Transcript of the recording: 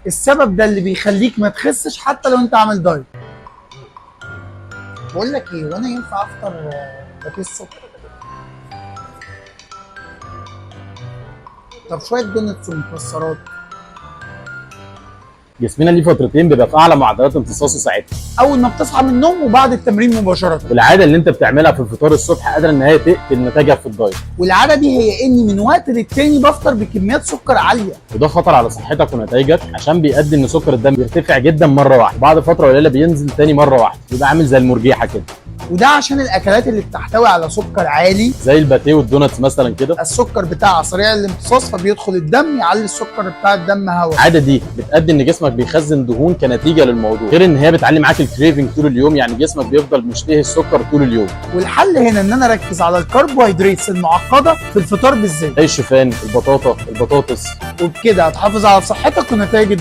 السبب ده اللي بيخليك ما تخسش حتى لو انت عامل دايت. بقول لك ايه، وانا ينفع افطر باتيه الصبح؟ طب شوية donuts ومكسرات؟ جسمنا ليه فترتين بيبقى في اعلى معدلات امتصاصه ساعتها. اول ما بتصحى من النوم وبعد التمرين مباشره. والعادة اللي انت بتعملها في الفطار الصبح قادرة ان هي تقتل نتائجها في الدايت. والعادة دي هي اني من وقت للتاني بفطر بكميات سكر عاليه. وده خطر على صحتك ونتائجك، عشان بيؤدي ان سكر الدم بيرتفع جدا مرة واحده، بعد فترة قليله بينزل تاني مرة واحده، بيبقى عامل زي المرجيحه كده. وده عشان الاكلات اللي بتحتوي على سكر عالي زي الباتيه وال donuts مثلا كده. السكر بتاعها سريع الامتصاص، فبيدخل الدم يعلي السكر بتاع الدم هوا. العادة دي بتؤدي ان جسمك بيخزن دهون كنتيجة للموضوع، غير ان هي بتعلي معاك ال craving طول اليوم، يعني جسمك بيفضل مشتهي السكر طول اليوم. والحل هنا ان انا اركز على الكربوهيدرات المعقدة في الفطار بالذات، زي الشوفان، البطاطا، البطاطس. وبكده هتحافظ على صحتك ونتائج الدايت.